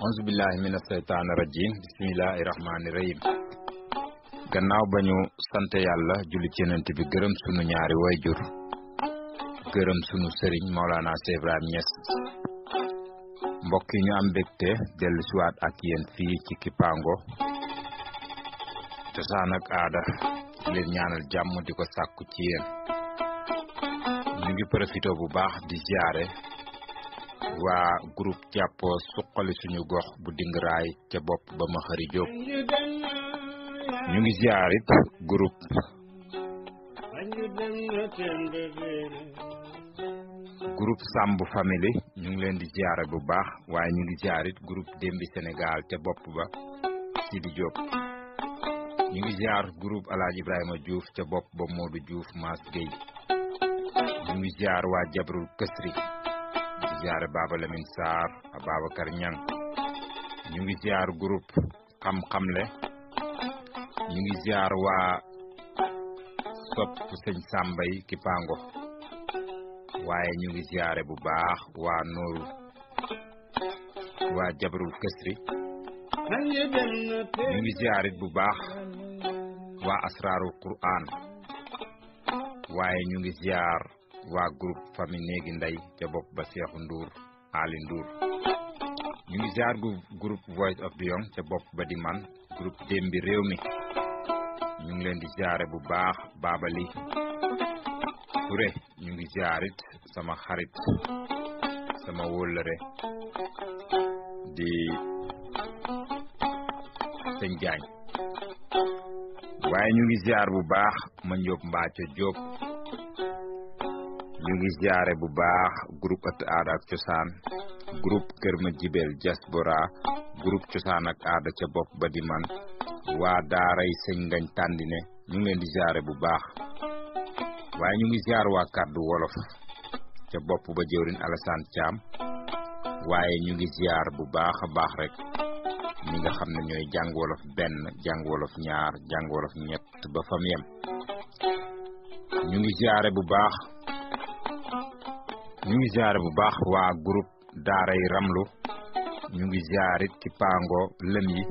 auzu billahi mina seytaani rajim bismillahi rahmaani rahim gannaaw ba ñu sant yàlla julli ci yonent bi gërëm sunu ñaari wayjur gërëm sunu sëriñ Maolana Cheikh Ibrahim Niass mbokk yi ñu am mbégte dellu siwaat ak yéen fii ci Kipango cosaan ak aada leen ñaanal jàmm di ko sàkku ci yéen ñu ngi profité bu baax di ziare waa groupe jàppoo suqali suñu gox bu Dingiraay ca bopp ba ma xëri Jóob ñu ngi ziarit groupe Samb family ñu ngi leen di ziare bu baax waaye ñu ngi ziarit groupe Dembi Sénégal ca bopp ba Sidi Diop ñu ngi ziar groupe Alaaji Ibrahima Diouf ca bopp ba Modou Diouf Mass Gueye ñu ngi ziar waa Jabrul Kësri di ziar Baba Lamine Sarr a Babacar Niang ñu ngi ziar groupe xam-xamle ñu ngi ziar waa sopp sëñ Sambay Kipango waaye ñu ngi ziare bu baax waa Nooru waa Jabrul Kësri ñu ngi ziarit bu baax waa Asrarul Quran waaye ñu ngi ziar waa groupe famille néegi ndey ca bopp ba Seexu Ndour Ali Ndour ñu ngi ziar groupe Voice of the Young ca bopp ba di man groupe Dembi réew mi ñu ngi leen di ziare bu baax Babali Touré ñu ngi ziarit sama xarit sama wóllëre di sëñ Jaañ waaye ñu ngi ziar bu baax ma Njóob Mbaaco Jóob ñu ngi ziare bu baax groupe ëtt aada ak cosaan groupe Kër Ma Jibel diaspora groupe cosaan ak aada ca bopp ba di man waa daaray sëñ Ngañ Tàndine ñu ngi leen di ziare bu baax waaye ñu ngi ziar waa kàddu wolof ca bopp ba jëwrin Alassane Thiam waaye ñu ngi ziar bu baax a baax rek ñi nga xam ne ñooy jàng wolof benn jàng wolof ñaar jàng wolof ñett ba fam yem ñu ngi ziare bu baax waa groupe daaray ramlu ñu ngi ziarit Kipango lëm yi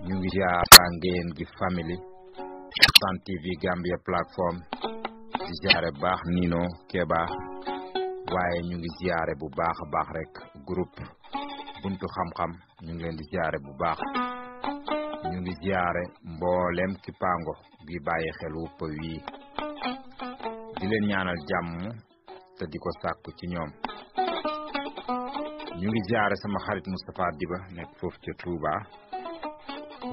ñu ngi ziar ngeen gi family San TV Gambia plateforme di ziare bu baax Nino Keba waaye ñu ngi ziare bu baax a baax rek groupe buntu xam-xam ñu ngi leen di ziare bu baax ñu ngi ziare mboolem Kipango gi bàyyi xel wuppa wii di leen ñaanal jàmm te di ko sàkku ci ñoom ñu ngi ziare sama xarit Moustapha Diba nekk foofu ca Touba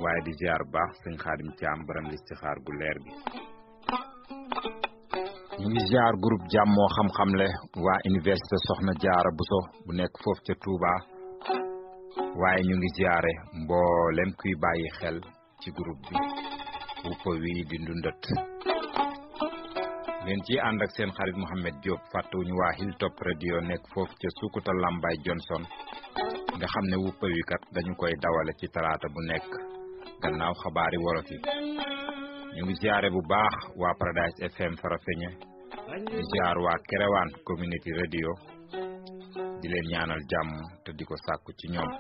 waaye di ziar bu baax sëñ Xaadim Caam baram listixaar gu leer gi ñu ngi ziar groupe jàmmoo xam-xamle waa université Soxna Jaara Buso bu nekk foofu ca Touba waaye ñu ngi ziare mboolem kuy bàyyi xel ci groupe bi wuppa wi di ndundat ngeen ci ànd ak seen xarit Mohamed Diop fàttewuñu waa Hilltop radio nekk foofu ca Sukuta Lambay Johnson nga xam ne wuppa wi kat dañu koy dawale ci talaata bu nekk gannaaw xabaari wolof yi ñu ngi ziare bu baax waa Paradise FM Farafeñe di ziar waa Kerewaan community radio di leen ñaanal jàmm te di ko sàkku ci ñoom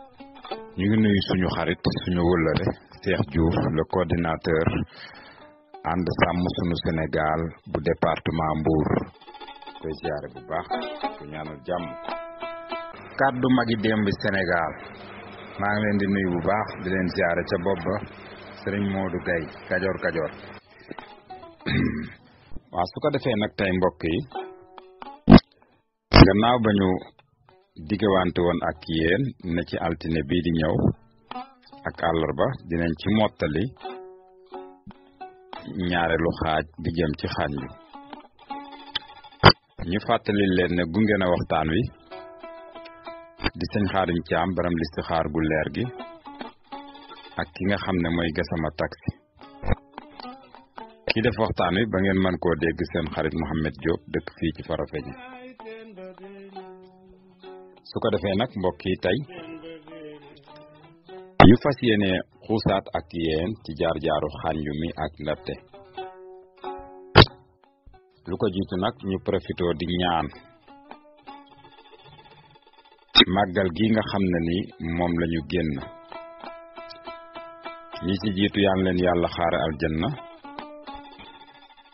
ñu ngi nuyu suñu xarit suñu wëllëre Cheikh Diouf le coordinateur ànd sàmm suñu Sénégal bu département Mbour koy ziare bu baax ko ñaanal jàmm kàddu magi Dembi Sénégal maa ngi leen di nuyu bu baax di leen ziare ca bopp ba sëriñ Modou Gaye Kajoor waaw su ko defee nag tey mbokk yi gannaaw ba ñu diggawante woon ak yéen ne ci altine bii di ñëw ak àllarba dinañ ci mottali ñaareelu xaaj bi jëm ci xaaj bi ñu fàttali leen ne gunge na waxtaan wi di sëñ Xaadim Caam baram listixaar gu leer gi ak ki nga xam ne mooy Gassama taxi ki def waxtaan wi ba ngeen mën koo dégg seen xarit Mohamed Diop dëkk fii ci Farafeñe su ko defee nag mbokk yi tey ñu fas yéene xuusaat ak yéen ci jaar-jaaru xànju mi ak ndatte lu ko jiitu nag ñu profité di ñaan màggal gi nga xam ne ni moom lañu génn ñi ci jiitu yal na leen yàlla xaare aljanna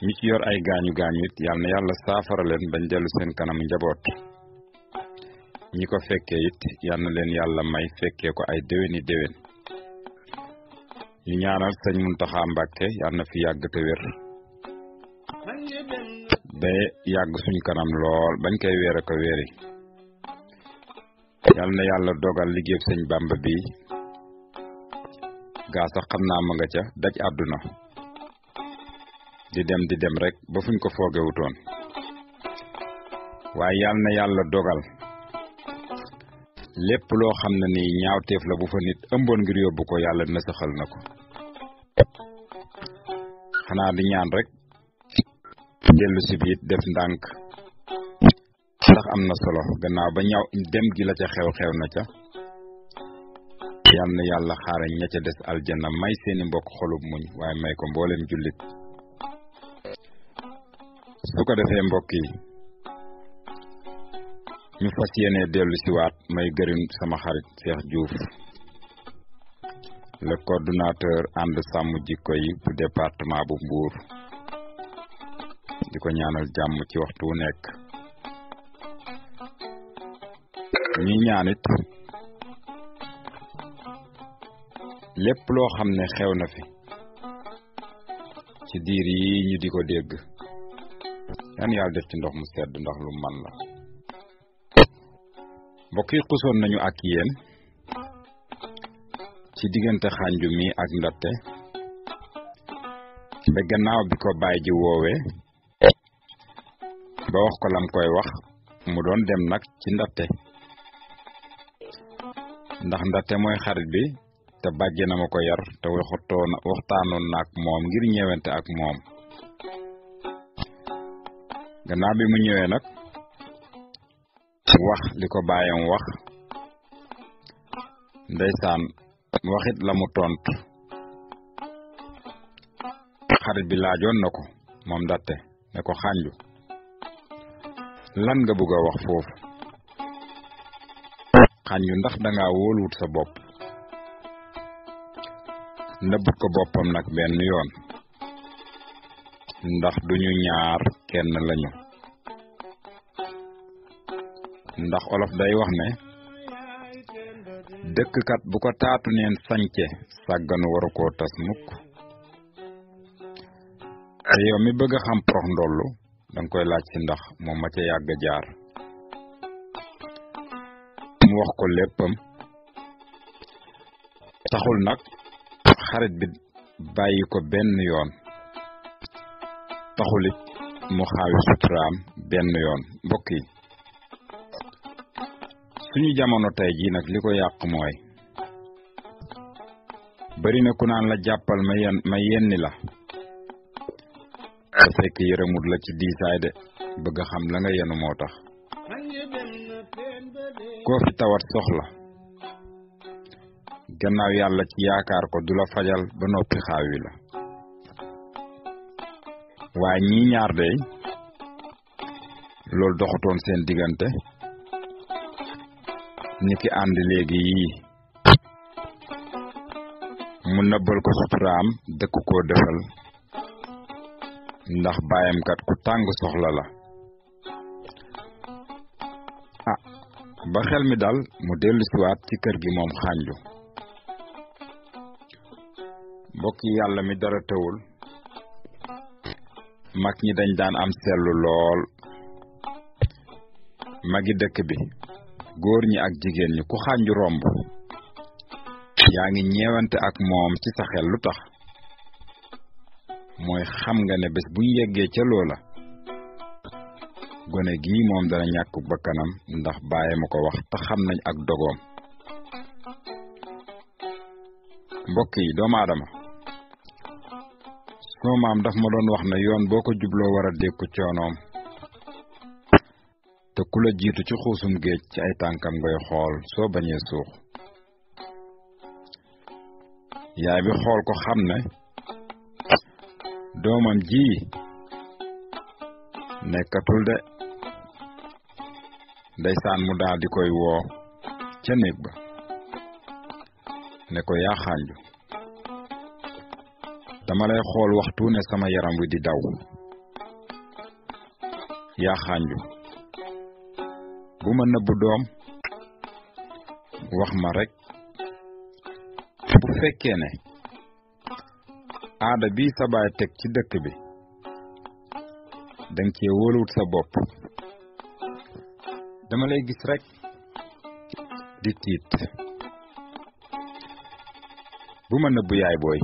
ñi ci yor ay gaañu gaañu it yal na yàlla saafara leen bañ dellu seen kanam njaboot ñi ko fekkee it yal na leen yàlla may fekkee ko ay déwéni déwén ñu ñaanal sëñ Muntaxa Mbàkke yal na fi yàgg te wér ba yàgg suñ kanam lool bañ koy weer ko weeri yal na yàlla dogal liggéey sëñ Bàmba bi gaa sax xam naa ma nga ca daj àdduna di dem rek ba fuñ ko foogewutoon waaye yal na yàlla dogal lépp loo xam ne ni ñaawteef la bu fa nit ëmboon ngir yóbbu ko yàlla nasaxal na ko xanaa di ñaan rek dellu si biit def ndànk ndax am na solo gannaaw ba ñaaw dem gi la ca xew na ca yal na yàlla xaare ña ca des aljanna may seeni mbokk xolub muñ waaye may ko mboolem jullit su ko defee mbokk yi ñu fas yéene dellu si waat may gërëm sama xarit Cheikh Diouf le coordonnateur ànd sàmm jikko yi bu département bu Mbour di ko ñaanal jàmm ci waxtu wu nekk ñi ñaanit lépp loo xam ne xew na fi ci diir yi ñu di ko dégg yan yàlla def ci ndox mu sedd ndax lu man la mbokk yi xusoon nañu ak yéen ci diggante xànju mi ak ndatte ba gannaaw bi ko baay ji woowee ba wax ko lam koy wax mu doon dem nag ci ndatte ndax ndatte mooy xarit bi te bàjje na ma ko yar te waxtaanoon na ak moom ngir ñëwante ak moom gannaaw bi mu ñëwee nag wax li ko baayam wax ndeysaan waxit la mu tontu xarit bi laajoon na ko moom ndatte ne ko xànju lan nga bëgg a wax foofu xànju ndax danga wóoluwut sa bopp nëbbut ko boppam nag benn yoon ndax duñu ñaar kenn lañu ndax olof day wax ne dëkkkat bu ko taatu neen sañce sàgganu waru koo tas mukk te yow mi bëgg a xam prox ndollu danga koy laaj ci ndax moom ma ca yàgg jaar mu wax ko léppam taxul nag xarit bi bàyyi ko benn yoon taxulit mu xaawi suturaam benn yoon mbokk yi suñu jamono tey jii nag li ko yàq mooy bari na ku naan la jàppal ma yenni la te fekk yërëmut la ci diisaay de bëgg xam la nga yenu moo tax koo fi tawat soxla gannaaw yàlla ci yaakaar ko du la fajal ba noppi xaawi la waaye ñi ñaar de loolu doxutoon seen diggante niki ànd léegi yii mu nëbbal ko suturaam dëkk koo defal ndax baayam kat ku tàng soxla la ba xel mi dal mu dellusiwaat ci kër gi moom xànju mbokk yi yàlla mi dara tëwul mag ñi dañ daan am seetlu lool magi dëkk bi góor ñi ak jigéen ñi ku xànju romb yaa ngi ñeewante ak moom ci sa xel lu tax mooy xam nga ne bés buñ yeggee ca loola gone gii moom dana ñàkk bakkanam ndax bàyyi ma ko wax te xam nañ ak dogoom mbokk yi doomu aadama soo maam daf ma doon wax ne yoon boo ko jubloo war a dékku coonoom te ku la jiitu ci xuusum géej ci ay tànkam ngay xool soo bañee suux yaay bi xool ko xam ne doomam ji nekkatul de ndeysaan mu daal di koy woo ca néeg ba ne ko yaa xànju dama lay xool waxtu ne sama yaram wi di daw yaa xànju bu ma nëbb doom wax ma rek bu fekkee ne aada bi sa baay teg ci dëkk bi danga cee wóoluwut sa bopp dama lay gis rek di tiit bu ma nëbb yaay booy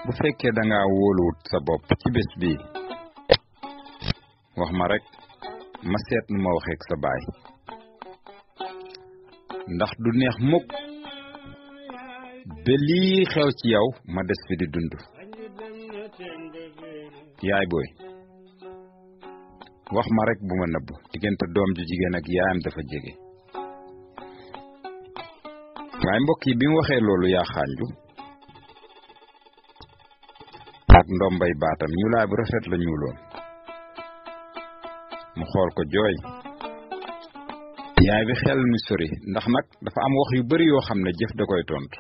bu fekkee danga wóoluwut sa bopp ci bés bii wax ma rek ma seet nu ma waxeek sa baay ndax du neex mukk ba lii xew ci yow ma des fi di dund yaay booy wax ma rek bu ma nëbb diggante doom ju jigéen ak yaayam dafa jege waaye mbokk yi bi mu waxee loolu yaa xànju ak ndombay baatam ñuulaay bu rafet la ñuuloon mu xool ko jooy yaay bi xel mi sori ndax nag dafa am wax yu bari yoo xam ne jëf da koy tontu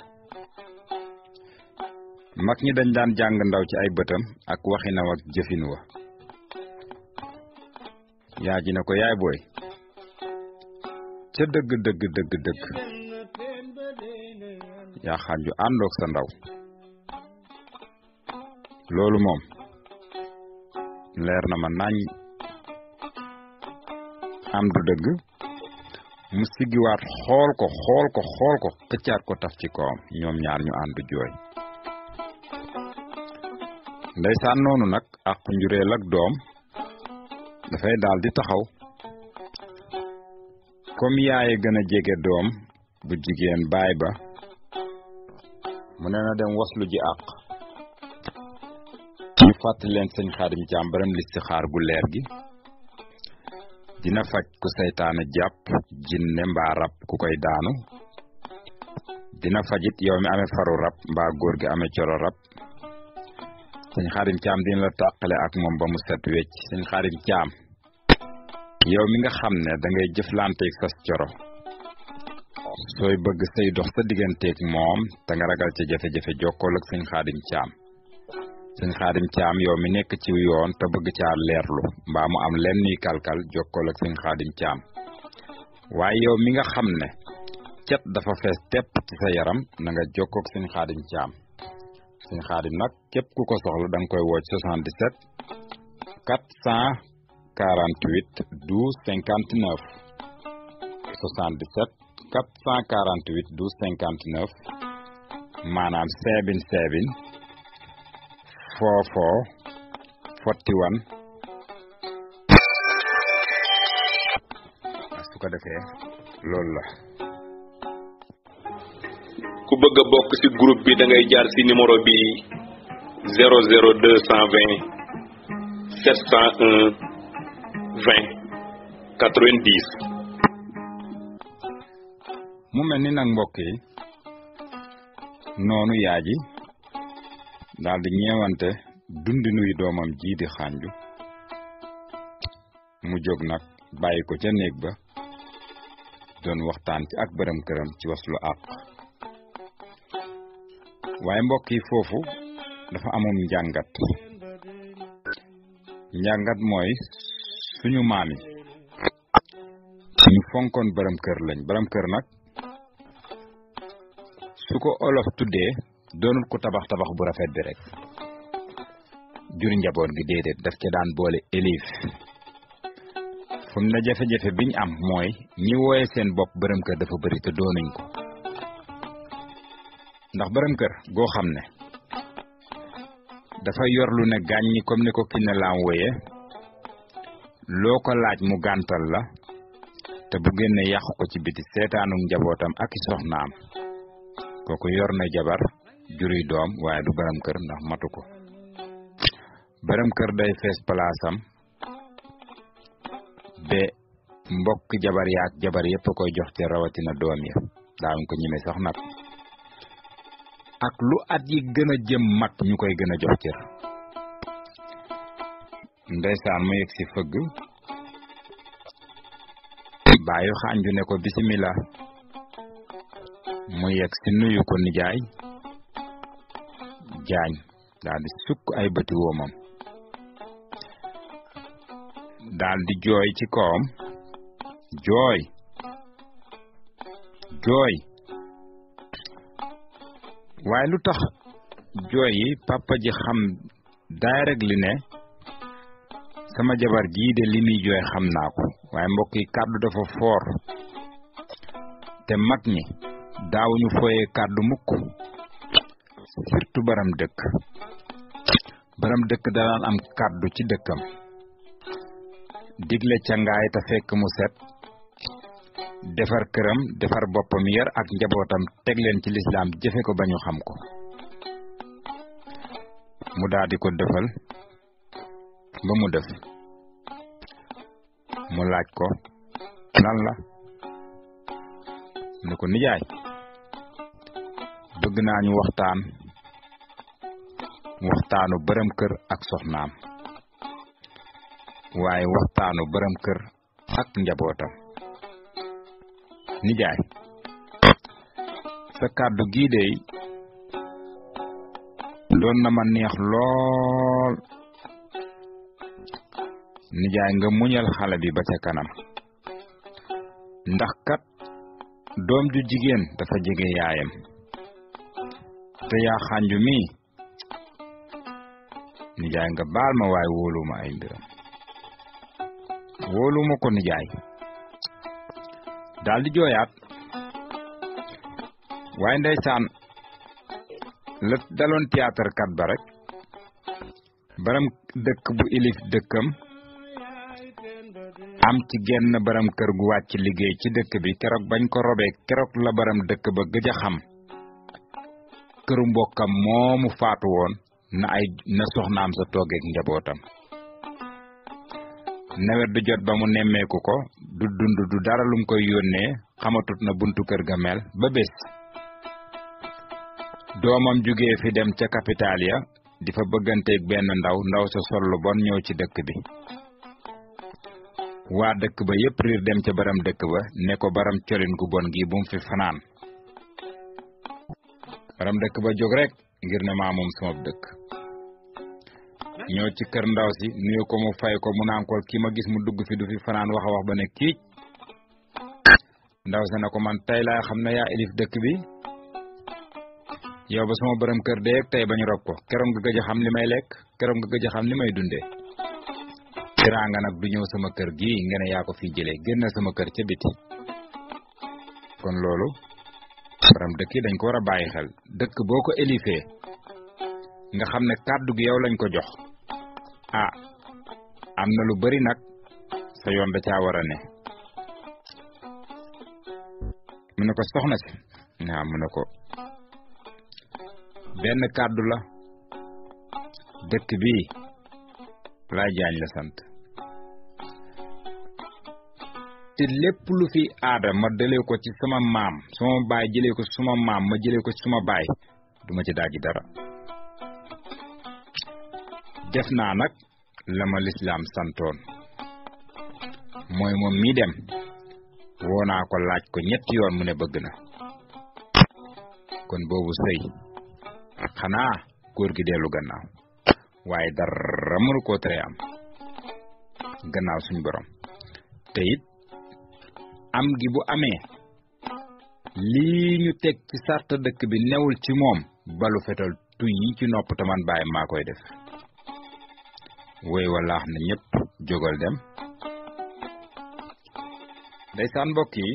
mag ñi dañ daan jàng ndaw ci ay bëtam ak waxinam ak jëfin wa yaa ji ne ko yaay booy ca dëgg yaa xànju àndoog sa ndaw loolu moom leer na ma nañ am du dëgg mu siggiwaat xool ko xëccaat ko taf ci kawam ñoom ñaar ñu àndu jooy ndeysaan noonu nag ak njureel ak doom dafay daal di taxaw comme yaaye gën a jege doom bu jigéen baay ba mu ne na dem waslu ji àq ñu fàttali leen sëñ Xaadim Caam baram listixaar gu leer gi dina faj ku saytaane jàpp jinne mbaa rab ku koy daanu dina fajit yow mi amee faru rab mbaa góor gi amee coro rab sëñ Xaadim Caam dina la tàqale ak moom ba mu set wecc sëñ Xaadim Caam yow mi nga xam ne da ngay jëflanteeg sas coro sooy bëgg say dox sa digganteeg moom te nga ragal ca jafe-jafe jokkool ak sëñ Xaadim Caam sëñ Xaadim Caam yow mi nekk ci yoon te bëgg caa leerlu mbaa mu am lenn nuy kalkal jokkool ak sëñ Xaadim Caam waaye yow mi nga xam ne cet dafa fees tepp ci sa yaram na nga jokkook sëñ Xaadim Caam sëñ Xaadim nag képp ku ko soxla da nga koy woo 77 448 12 59 77 448 12 59 maanaam 77 44 41 su ko defee loolu la ku bëgg a bokk ci groupe bi da ngay jaar ci numéro bi 00220 701 20 90 mu mel ni nag mbokk yi noonu yaa ji daal di ñeewante dundi nuy doomam ji di xànju mu jóg nag bàyyi ko ca néeg ba doon waxtaan ci ak bërëm këram ci waslu àq waaye mbokk yi foofu dafa amum njàngat mooy suñu maam yi ñu fonkoon bërëm kër lañ bërëm kër nag su ko olof tuddee doonul ko tabax bu rafet bi rek jur njaboot gi déedéet daf ca daan boole élif fu mu ne jafe-jafe biñ am mooy ñi wooye seen bopp bërëm kër dafa bari te doonuñ ko ndax bërëm kër goo xam ne dafa yor lu ne gàññi comme ni ko Kiné Lam wooye loo ko laaj mu gàntal la te bu génne yàqu ko ci biti seetaanu njabootam ak i soxnaam kooku yor na jabar juri doom waaye du bërëm kër ndax matu ko bërëm kër day fees palaasam be mbokk jabar yaak jabar yépp koy jox ci rawatina doom ya daawuñ ko ñime sax nag ak lu at yi gën a jëm mag ñu koy gën a jox cër ndeysaan mu yegg si fëgg baayu xànju ne ko bismillah mu yegg si nuyu ko nijaay jaañ daal di sukk ay bëti woomam daal di jooy ci kawam jooy waaye lu tax jooy yi papa ji xam direct li ne sama jabar jii de li muy jooy xam naa ko waaye mbokk yi kàddu dafa foor te mag ñi daawuñu fooyee kàddu mukk surtout baram dëkk daan am kàddu ci dëkkam digle cangaay te fekk mu set defar këram defar boppam yar ak njabootam teg leen ci lislaam jëfe ko ba ñu xam ko mu daal di ko defal ba mu def mu laaj ko lan la ne ko nijaay bëgg naa ñu waxtaanu borom kër ak soxnaam waaye waxtaanu borom kër ak njabootam nijaay sa kàddu gii dey doon na ma neex lool nijaay nga muñal xale bi ba ca kanam ndax kat doom ju jigéen dafa jege yaayam te yaa xànju mi nijaay nga baal ma waaye wóoluma ay mbiram wóoluma ko nijaay daal di jooyaat waaye ndeysaan la daloon théâtre kat ba rek baram dëkk bu ilif dëkkam am ci genn baram kër gu wàcc liggéey ci dëkk bi keroog bañ ko robee keroog la baram dëkk ba gëj a xam këru mbokkam moomu faatu woon na soxnaam sa toogeek njabootam nawet du jot ba mu nemmeeku ko du dund du dara lum koy yónnee xamatut na buntu kër ga mel ba bés doomam jugee fi dem ca capital ya di fa bëgganteeg benn ndaw sa sol lu bon ñëw ci dëkk bi waa dëkk ba yépp riir dem ca baram dëkk ba ne ko baram colin gu bon gi bu mu fi fanaan baram dëkk ba jóg rek ngir ne maa moom sama dëkk ñëw ci kër ndaw si nuyu ko mu fay ko mu naan ko ki ma gis mu dugg fi du fi fanaan wax ba ne kiic ndaw sa ne ko man tey laa xam ne yaa elif dëkk bi yow ba sama borom kër dee tey bañu rob ko keroog nga gëj a xam li may lekk keroog nga gëj a xam li may dundee teraanga nag du ñëw sama kër gi nga ne yaa ko fi jëlee génn sama kër ca biti kon loolu borom dëkk yi dañ ko war a bàyyi xel dëkk boo ko élifee nga xam ne kàddu gi yow lañ ko jox am na lu bari nag sa yoon da caa war a ne mu ne ko soxna si mu ne ko benn kàddu la dëkk bi laa jaañ la sant te lépp lu fi aada ma dalee ko ci sama maam sama baay jëlee ko ci suma maam ma jëlee ko ci suma baay duma ci daaji dara def naa nag la ma lislaam santoon mooy moom mi dem woo naa ko laaj ko ñetti yoon mu ne bëgg na kon boobu sëy xanaa góor gi dellu gannaaw waaye dara mënu koo tere am gannaaw suñ borom te it am gi bu amee lii ñu teg ci sart dëkk bi newul ci moom balu fetal tuñ yi ci nopp taman bàyyi maa koy def woy walaax na ñëpp jógal dem ndeysaan mbokk yi